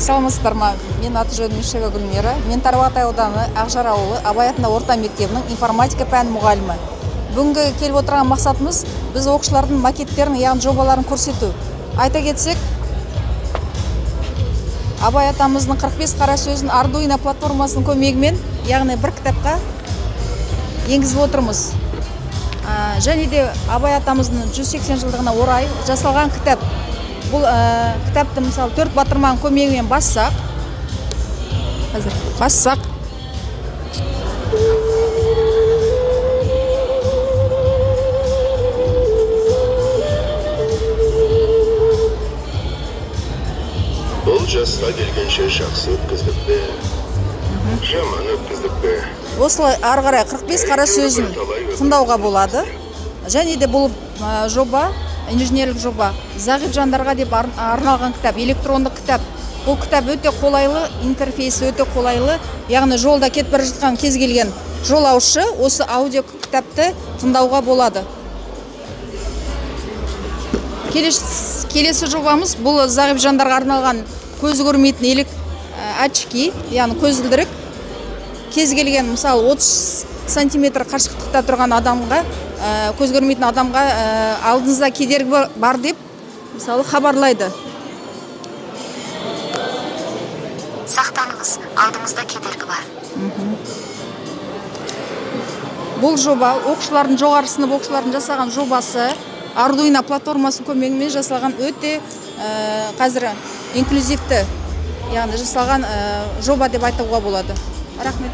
Саламатсыздар ма? Менің аты жөнім Мишева Гүлмира. Мен Тарбағатай ауданы Ақжар ауылы Абай атындағы орта мектебінің информатика пәні мұғалімі. Бүгінгі келіп отырған мақсатымыз — біз оқушылардың макеттерін, яғни жобаларын көрсету. Айта кетсек, Абай атамыздың 45 қара сөзін Ардуино платформасының көмегімен, яғни бір кітапқа енгізіп отырмыз. Және де Абай атамыздың 180 жылдығына орай жасалған кітап. Бұл кітапты, мысалы, төрт батырманың көмегімен бассақ, қазір бассақ, Бұл жасқа келгенше жақсы өткіздік пе, жаман өткіздік пе? Осылай ары қарай 45 қара сөзін тыңдауға болады. Және де бұл жоба инженерлік жоба, зағип жандарға деп арналған кітап, электрондық кітап. Бұл кітап өте қолайлы, интерфейсі өте қолайлы, яғни жолда кетіп бара жатқан кез келген жолаушы осы аудио кітапты тыңдауға болады. Келесі жобамыз — бұл зағип жандарға арналған көзі көрмейтін очки, яғни көзілдірік. Кез келген, мысалы, 30 сантиметр қашықтықта тұрған адамға, көз көрмейтін адамға алдыңызда кедергі бар деп, мысалы, хабарлайды. Сақтаныңыз, алдыңызда кедергі бар. Бұл жоба оқушылардың, жоғары сынып оқушылардың жасаған жобасы, Ардуино платформасының көмегімен жасалған, өте қазір инклюзивті, яғни жасалған жоба деп айтуға болады. Рахмет.